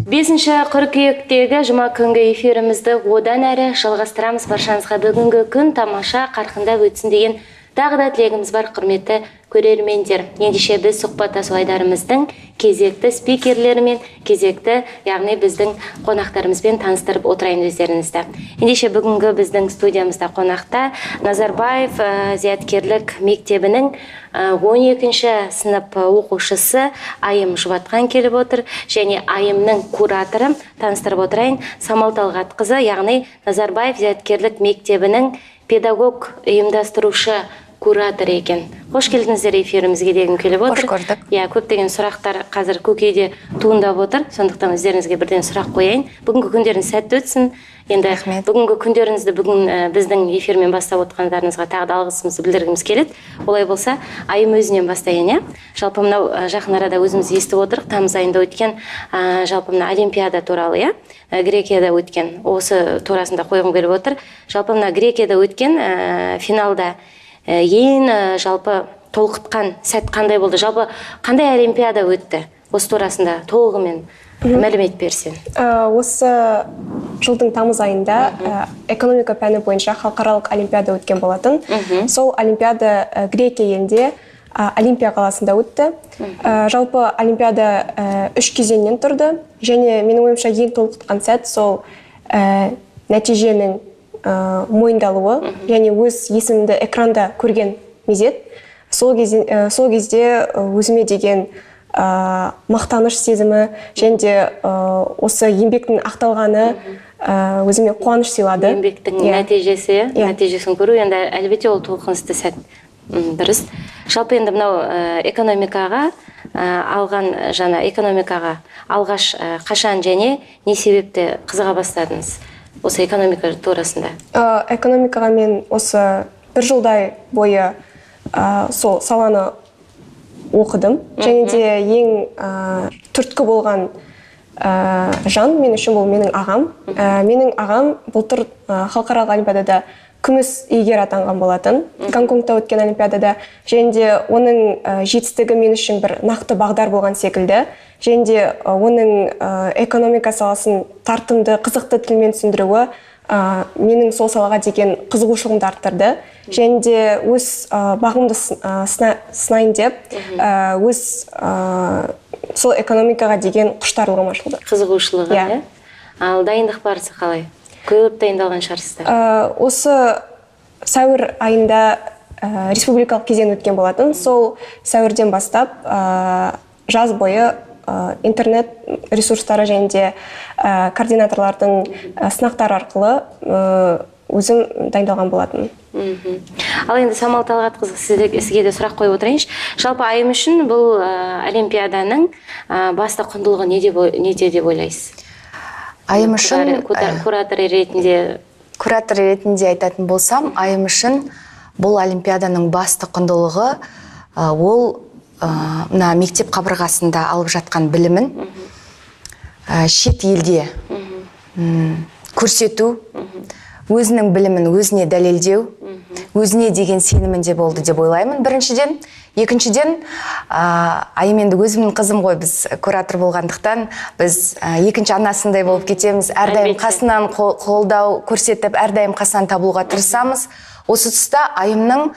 5 қыркүйектегі жұма күнгі эфирімізді одан әрі жалғастырамыз. Баршаңызға бүгінгі күн тамаша, қарқында өтсін деген тағы да тілегіміз бар, құрметті көрермендер. Ендеше, біз сұхбаттасу айдарымыздың кезекті спикерлерімен, кезекті, яғни біздің қонақтарымызбен таныстырып отырайын өздеріңізді. Ендеше, бүгінгі біздің студиямызда қонақта Назарбаев зияткерлік мектебінің 12 сынып оқушысы Айым Жұбатқан келіп отыр және Айымның кураторы, таныстырып отырайын, Самал Талғатқызы, яғни Назарбаев зияткерлік мектебінің педагог ұйымдастырушы куратор екен. Қош келдіңіздер эфирімізге дегім келіп отыр. Қош көрдік. Иә, көптеген сұрақтар қазір көкейде туындап отыр, сондықтан өздеріңізге бірден сұрақ қояйын. Бүгінгі күндеріңіз сәтті өтсін енді. Рахмет. Бүгінгі күндеріңізді бүгін біздің эфирмен бастап отқандарыңызға тағы да алғысымызды білдіргіміз келеді. Олай болса, Айым өзінен бастайын, иә. Жалпы мынау жақын арада өзіміз естіп отырық, тамыз айында өткен жалпы мына олимпиада туралы, иә, Грекияда өткен, осы турасында қойғым келіп отыр. Жалпы мына Грекияда өткен финалда ең жалпы толқытқан сәт қандай болды? Жалпы қандай олимпиада өтті, осы турасында толығымен мәлімет берсең. Осы жылдың тамыз айында экономика пәні бойынша халықаралық олимпиада өткен болатын. Сол олимпиада Грекия елінде, Олимпия қаласында өтті. Жалпы олимпиада үш кезеңнен тұрды және менің ойымша, ең толқытқан сәт сол нәтиженің мойындалуы және өз есімімді экранда көрген мезет. Сол кезде өзіме деген мақтаныш сезімі және де осы еңбектің ақталғаны өзіме қуаныш сыйлады. Еңбектің Иә. нәтижесі, иә. Иә. Нәтижесін көру енді, әлбетте, ол толқынысты сәт. Дұрыс. Жалпы енді мынау экономикаға алған, жаңа экономикаға алғаш қашан және не себепті қызыға бастадыңыз, осы экономика турасында? Экономикаға мен осы бір жылдай бойы сол саланы оқыдым және де ең түрткі болған жан мен үшін бұл менің ағам. Менің ағам былтыр халықаралық олимпиадада күміс иегері атанған болатын, Гонконгта өткен олимпиадада, және де оның жетістігі мен үшін бір нақты бағдар болған секілді және де оның экономика саласын тартымды, қызықты тілмен түсіндіруі менің сол салаға деген қызығушылығымды арттырды және де өз бағымды сынайын деп өз сол экономикаға деген құштарлығым ашылды. Қызығушылығы. Иә. Иә, ал дайындық барысы қалай? Көп дайындалған шығарсыздар. Осы сәуір айында республикалық кезең өткен болатын. Сол сәуірден бастап жаз бойы интернет ресурстары және де координаторлардың сынақтары арқылы өзім дайындалған болатын. Ал енді, Самал Талғатқызы, сізге де сұрақ қойып отырайыншы. Жалпы Айым үшін бұл олимпиаданың басты құндылығы неде деп ойлайсыз? Айым үшін Куратор ретінде. Куратор ретінде айтатын болсам, Айым үшін бұл олимпиаданың басты құндылығы ол мына мектеп қабырғасында алып жатқан білімін шет елде көрсету, өзінің білімін өзіне дәлелдеу, өзіне деген сенімінде болды деп ойлаймын біріншіден. Екіншіден, Айым енді өзімнің қызым ғой, біз куратор болғандықтан, біз екінші анасындай болып кетеміз әрдайым. Қасынан қолдау көрсетіп, әрдайым қасынан табылуға тырысамыз. Осы тұста Айымның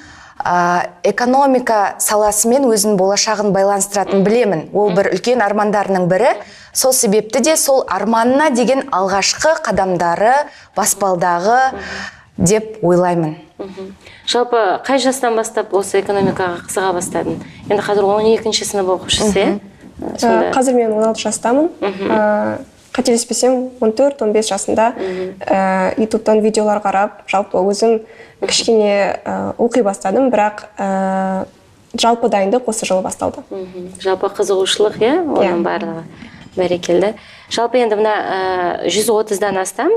экономика саласымен өзінің болашағын байланыстыратынын білемін. Ол бір үлкен армандарының бірі. Сол себепті де сол арманына деген алғашқы қадамдары, баспалдағы деп ойлаймын. Жалпы қай жастан бастап осы экономикаға қызыға бастадың? Енді қазір 12 сынып оқушысы, иә? Сонда Қазір мен 16 жастамын. Қателеспесем, 14-15 жасында ютубтан видеолар қарап, жалпы өзім кішкене оқи бастадым, бірақ жалпы дайындық осы жылы басталды. Жалпы қызығушылық, иә, оның Иә. барлығы. Бәрекелді. Жалпы енді мына 130-дан астам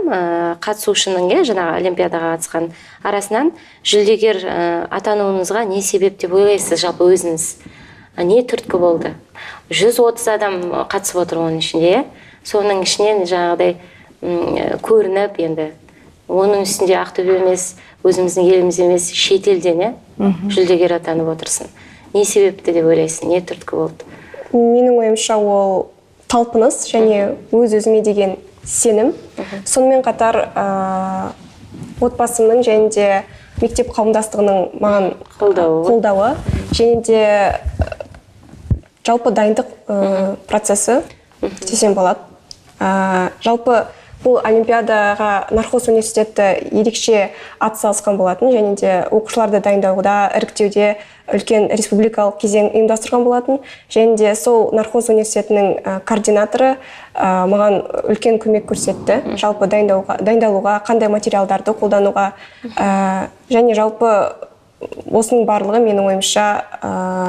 қатысушының, иә, жаңағы олимпиадаға қатысқан арасынан жүлдегер атануыңызға не себеп деп ойлайсыз жалпы өзіңіз? Не түрткі болды? 130 адам қатысып отыр оның ішінде, иә? Соның ішінен жаңағыдай көрініп, енді оның үстінде Ақтөбе емес, өзіміздің еліміз емес, шетелден, иә, жүлдегер атанып отырсың. Не себепті деп ойлайсың? Не түрткі болды? Менің ойымша, ол талпыныс және өз-өзіме деген сенім. Сонымен қатар отбасымның және де мектеп қауымдастығының маған қолдауы және де жалпы дайындық процесі десем болады. Жалпы бұл олимпиадаға Нархоз университеті ерекше атсалысқан болатын және де оқушыларды дайындауда, іріктеуде үлкен республикалық кезең ұйымдастырған болатын. Және де сол Нархоз университетінің координаторы маған үлкен көмек көрсетті. Жалпы дайындалуға, қандай материалдарды қолдануға, және жалпы осының барлығы менің ойымша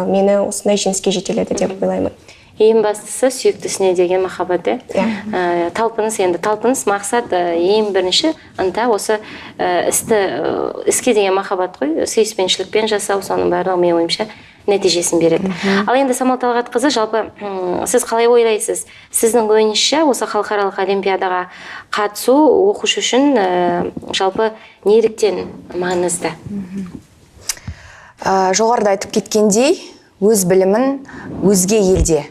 мені осындай жеңіске жетеледі деп ойлаймын. Ең бастысы сүйіктісіне деген махаббат, иә. Талпыныс, енді талпыныс, мақсат, ең бірінші ынта осы іске деген махаббат қой, сүйіспеншілікпен жасау, соның барлығы менің ойымша нәтижесін береді. Ал енді Самал Талғатқызы, жалпы сіз қалай ойлайсыз? Сіздің ойыңызша осы халықаралық олимпиадаға қатысу оқушы үшін жалпы неліктен маңызды? Жоғарыда айтып кеткендей, өз білімін өзге елде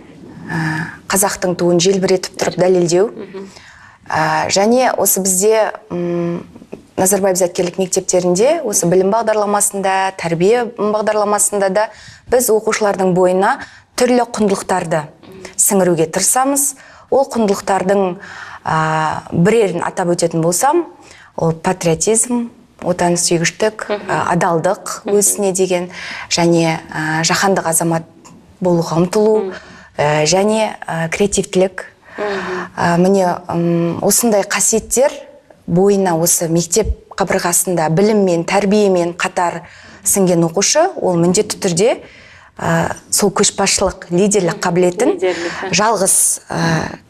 қазақтың туын желбіретіп тұрып дәлелдеу. Және осы бізде Назарбаев зияткерлік мектептерінде, осы білім бағдарламасында, тәрбие бағдарламасында да біз оқушылардың бойына түрлі құндылықтарды сіңіруге тырысамыз. Ол құндылықтардың бірерін атап өтетін болсам, ол патриотизм, отансүйгіштік, адалдық өзіне деген және жаһандық азамат болуға ұмтылу, және креативтілік. Міне осындай қасиеттер бойына осы мектеп қабырғасында біліммен, тәрбиемен қатар сіңген оқушы, ол міндетті түрде сол көшбасшылық, лидерлік қабілетін жалғыз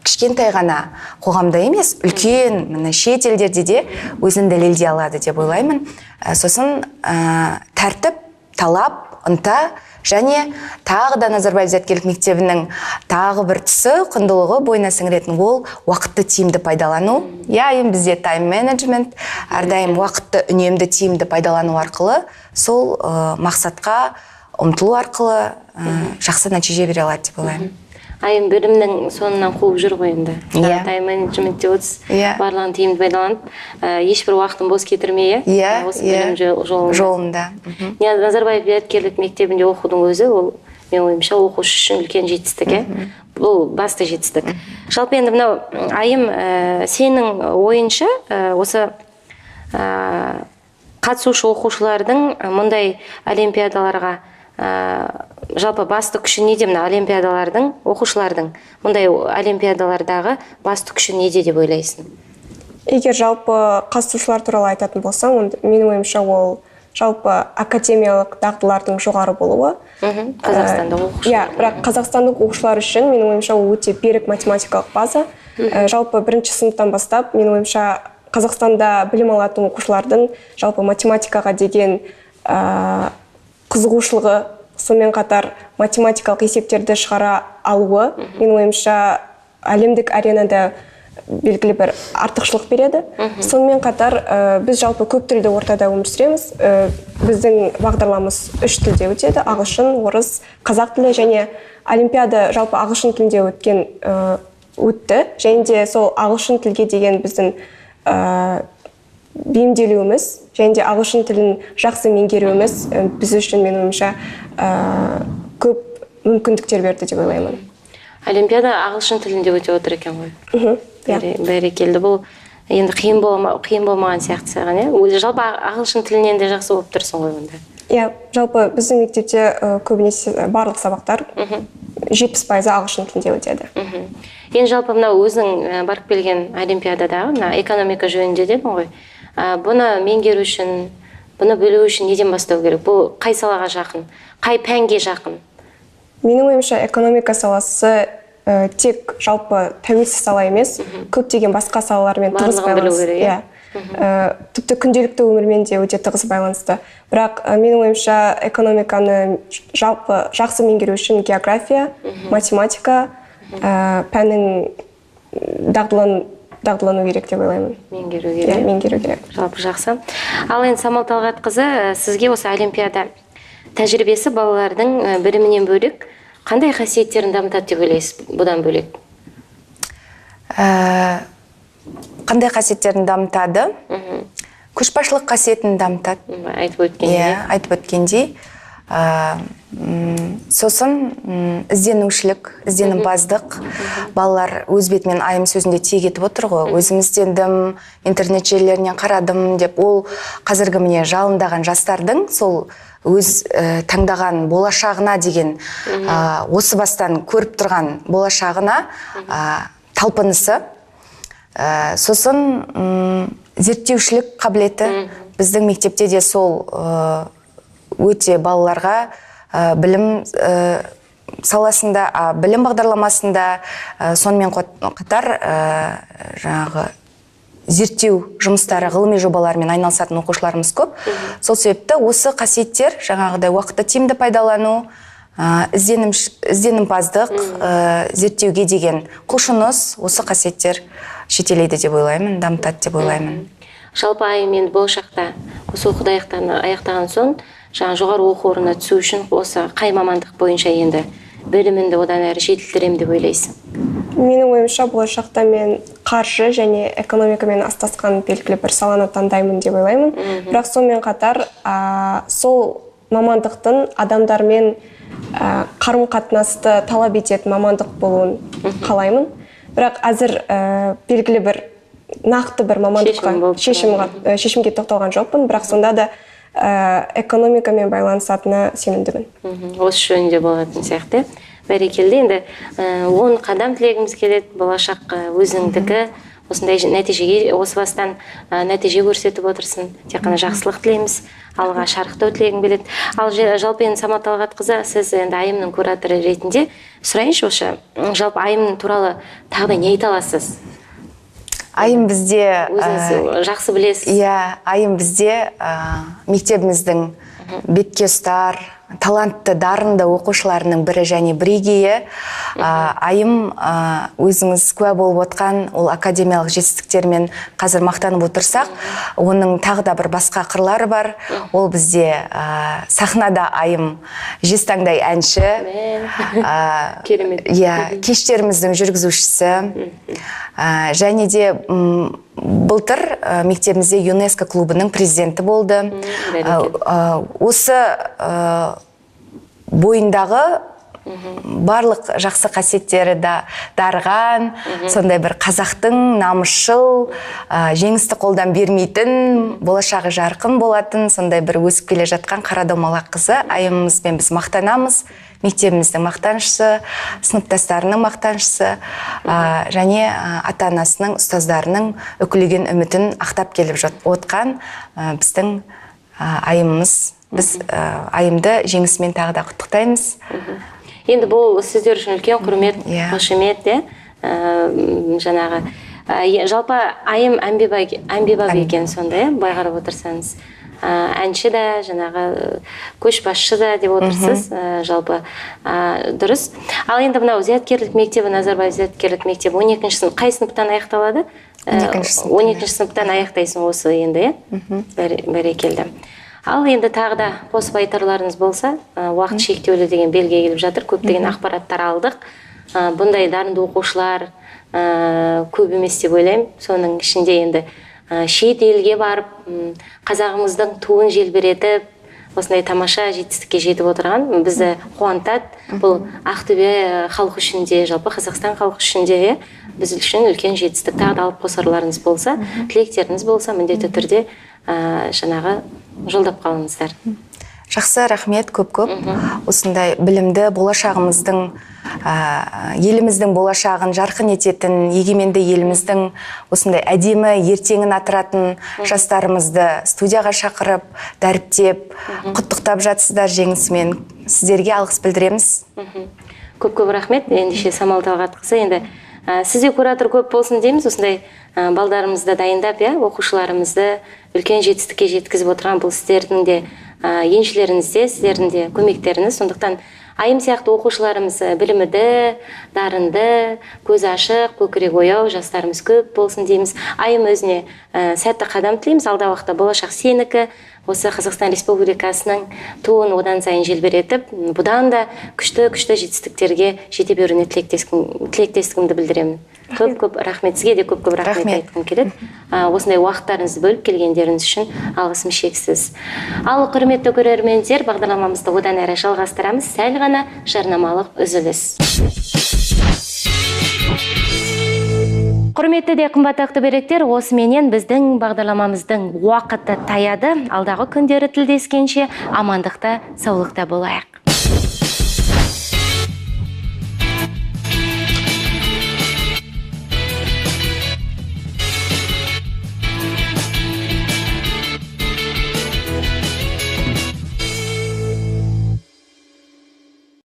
кішкентай ғана қоғамда емес, үлкен міне шет елдерде де өзін дәлелдей алады деп ойлаймын. Сосын тәртіп, талап, ынта және тағы да Назарбаев зияткерлік мектебінің тағы бір тұсы, құндылығы бойына сіңіретін ол уақытты тиімді пайдалану. Иә, енді бізде тайм-менеджмент, әрдайым уақытты үнемді, тиімді пайдалану арқылы сол мақсатқа ұмтылу арқылы жақсы нәтиже бере алады деп ойлаймын. Айым білімнің соңынан қуып жүр ғой енді. Тайм-менеджмент деп отырсыз, барлығын тиімді пайдаланып, ешбір уақытын бос кетірмей, осы білім жолында. Назарбаев зияткерлік мектебінде оқудың өзі, ол менің ойымша оқушы үшін үлкен жетістік, бұл басты жетістік. Жалпы енді мынау Айым, сенің ойынша осы қатысушы оқушылардың мұндай олимпиадаларға жалпы басты күші неде, мына олимпиадалардың, оқушылардың мұндай олимпиадалардағы басты күші неде деп ойлайсың? Егер жалпы қатысушылар туралы айтатын болсам, менің ойымша ол жалпы академиялық дағдылардың жоғары болуы. Қазақстандық оқушылар. Иә, бірақ қазақстандық оқушылар үшін менің ойымша ол өте берік математикалық база. Жалпы бірінші сыныптан бастап, менің ойымша Қазақстанда білім алатын оқушылардың жалпы математикаға деген қызығушылығы, сонымен қатар математикалық есептерді шығара алуы, менің ойымша әлемдік аренада белгілі бір артықшылық береді. Сонымен қатар біз жалпы көп тілді ортада өмір сүреміз. Біздің бағдарламамыз 3 тілде өтеді: ағылшын, орыс, қазақ тілі, және олимпиада жалпы ағылшын тілінде өтті. Және де сол ағылшын тілге деген біздің бейімделуіміз және де ағылшын тілін жақсы меңгеруіміз біз үшін, менің ойымша, көп мүмкіндіктер берді деп ойлаймын. Олимпиада ағылшын тілінде өте отыр екен ғой. Бәрекелді. Бұл енді қиын болмаған сияқты саған, иә? Өзі жалпы ағылшын тілінен де жақсы болып тұрсың ғой онда. Иә, жалпы біздің мектепте көбінесе барлық сабақтар 70% ағылшын тілінде өтеді. Енді жалпы мынау өзің барып келген олимпиададағы мына экономика жөнінде дедің ғой. Бұны меңгеру үшін, бұны білу үшін неден бастау керек? Бұл қай салаға жақын, қай пәнге жақын? Менің ойымша, экономика саласы тек жалпы тәуелсіз сала емес, көптеген басқа салалармен тығыз байланысты. Иә. Тіпті күнделікті өмірмен де өте тығыз байланысты. Бірақ менің ойымша, экономиканы жалпы жақсы меңгеру үшін география, математика пәнін дағдылану керек деп ойлаймын. Меңгеру керек. Иә, меңгеру керек. Жалпы жақсы. Ал енді Самал Талғатқызы, сізге осы олимпиада тәжірибесі балалардың білімінен бөлек қандай қасиеттерін дамытады деп ойлайсыз бұдан бөлек? Қандай қасиеттерін дамытады? Көшбасшылық қасиетін дамытады. Айтып өткендей. Иә, айтып өткендей. Сосын ізденушілік, ізденімпаздық. Балалар өз бетімен, Айым сөзінде тиек етіп отыр ғой, өзім іздендім, интернет желілерінен қарадым деп. Ол қазіргі міне жалындаған жастардың сол өз таңдаған болашағына деген, осы бастан көріп тұрған болашағына талпынысы. Сосын зерттеушілік қабілеті. Біздің мектепте де сол өте балаларға білім саласында, білім бағдарламасында, сонымен қатар жаңағы зерттеу жұмыстары, ғылыми жобалармен айналысатын оқушыларымыз көп. Сол себепті осы қасиеттер, жаңағыдай уақытты тиімді пайдалану, ізденімпаздық, зерттеуге деген құлшыныс, осы қасиеттер жетелейді деп ойлаймын, дамытады деп ойлаймын. Жалпы Айым енді болашақта осы оқуды аяқтаған соң жаңа жоғары оқу орнына түсу үшін осы қай мамандық бойынша енді біліміңді одан әрі жетілдіремін деп ойлайсың? Менің ойымша, болашақта мен қаржы және экономикамен астасқан белгілі бір саланы таңдаймын деп ойлаймын. Бірақ сонымен қатар, сол мамандықтың адамдармен қарым-қатынасты талап ететін мамандық болуын қалаймын. Бірақ әзір белгілі бір нақты бір мамандыққа шешімге тоқталған жоқпын, бірақ сонда да экономикамен байланысатынына сенімдімін. Осы жөнінде болатын сияқты. Бәрекелді. Енді 10 қадам тілегіміз келеді, болашақ өзіңдікі, осындай нәтижеге, осы бастан нәтиже көрсетіп отырсын. Тек қана жақсылық тілейміз, алға шарықтау тілегім келеді. Ал жалпы енді Самал Талғатқызы, сіз енді Айымның кураторы ретінде сұрайыншы, осы жалпы Айым туралы тағы да не айта аласыз? Айым бізде, Өзіңіз жақсы білесіз. Иә, Айым бізде, мектебіміздің бетке ұстар, талантты, дарынды оқушыларының бірі және бірегейі. Айым, өзіңіз куә болып отқан ол академиялық жетістіктермен қазір мақтанып отырсақ, оның тағы да бір басқа қырлары бар. Ол бізде, сахнада Айым жезтаңдай әнші. Керемет. Иә, кештеріміздің жүргізушісі. Және де, былтыр мектебімізде ЮНЕСКО клубының президенті болды. Осы бойындағы барлық жақсы қасиеттері да дарыған, сондай бір қазақтың намысшыл, жеңісті қолдан бермейтін, болашағы жарқын болатын, сондай бір өсіп келе жатқан қара домалақ қызы Айымымызбен біз мақтанамыз. Мектебіміздің мақтаншысы, сыныптастарының мақтаншысы, және ата-анасының, ұстаздарының үкілеген үмітін ақтап келіп отқан, біздің Айымымыз. Біз Айымды жеңісімен тағы да құттықтаймыз. Енді бұл сіздер үшін үлкен құрмет, қошемет, иә? Жаңағы, жалпы Айым әмбебап екен сонда, иә? Былай қарап отырсаңыз. Әнші де, жаңағы көшбасшы да деп отырсыз, жалпы, дұрыс. Ал енді мынау зияткерлік мектебі, Назарбаев зияткерлік мектебі 12 сынып қай сыныптан аяқталады? Он екінші сыныптан. 12 сыныптан аяқтайсың осы енді, иә? Бәрекелді. Ал енді тағы да қосып айтарларыңыз болса, уақыт шектеулі деген белгі келіп жатыр, көптеген ақпараттар алдық. Бұндай дарынды оқушылар көп емес деп ойлаймын. Соның ішінде енді шет елге барып, қазағымыздың туын желбіретіп, осындай тамаша жетістікке жетіп отырған бізді қуантады. Бұл Ақтөбе халқы үшін де, жалпы Қазақстан халқы үшін де, иә, біз үшін үлкен жетістік. Тағы да алып қосарларыңыз болса, тілектеріңіз болса, міндетті түрде, жаңағы жолдап қалыңыздар. Жақсы, рахмет көп-көп. Осындай білімді болашағымыздың, еліміздің болашағын жарқын ететін, егеменді еліміздің осындай әдемі ертеңін атыратын жастарымызды студияға шақырып, дәріптеп, құттықтап жатсыздар жеңісімен. Сіздерге алғыс білдіреміз. Көп-көп рахмет. Ендеше Самал Талғатқызы, енді, сізде куратор көп болсын дейміз. Осындай, балдарымызды дайындап, иә, оқушыларымызды үлкен жетістікке жеткізіп отырған бұл сіздердің де, еншілеріңізде, сіздердің де көмектеріңіз. Сондықтан Айым сияқты оқушыларымыз білімді, дарынды, көзі ашық, көкірегі ояу жастарымыз көп болсын дейміз. Айым өзіне, сәтті қадам тілейміз. Алдағы уақытта болашақ сенікі, осы Қазақстан Республикасының туын одан сайын желбіретіп, бұдан да күшті-күшті жетістіктерге жете беруіне тілектестігімді білдіремін. Көп көп рахмет сізге де, көп көп рахмет, Рахмет. айтқым келеді. Осындай уақыттарыңызды бөліп келгендеріңіз үшін алғысым шексіз. Ал, құрметті көрермендер, бағдарламамызды одан әрі жалғастырамыз. Сәл ғана жарнамалық үзіліс. Құрметті де қымбатты ақтөбеліктер, осыменен біздің бағдарламамыздың уақыты таяды. Алдағы күндері тілдескенше амандықта, саулықта болайық.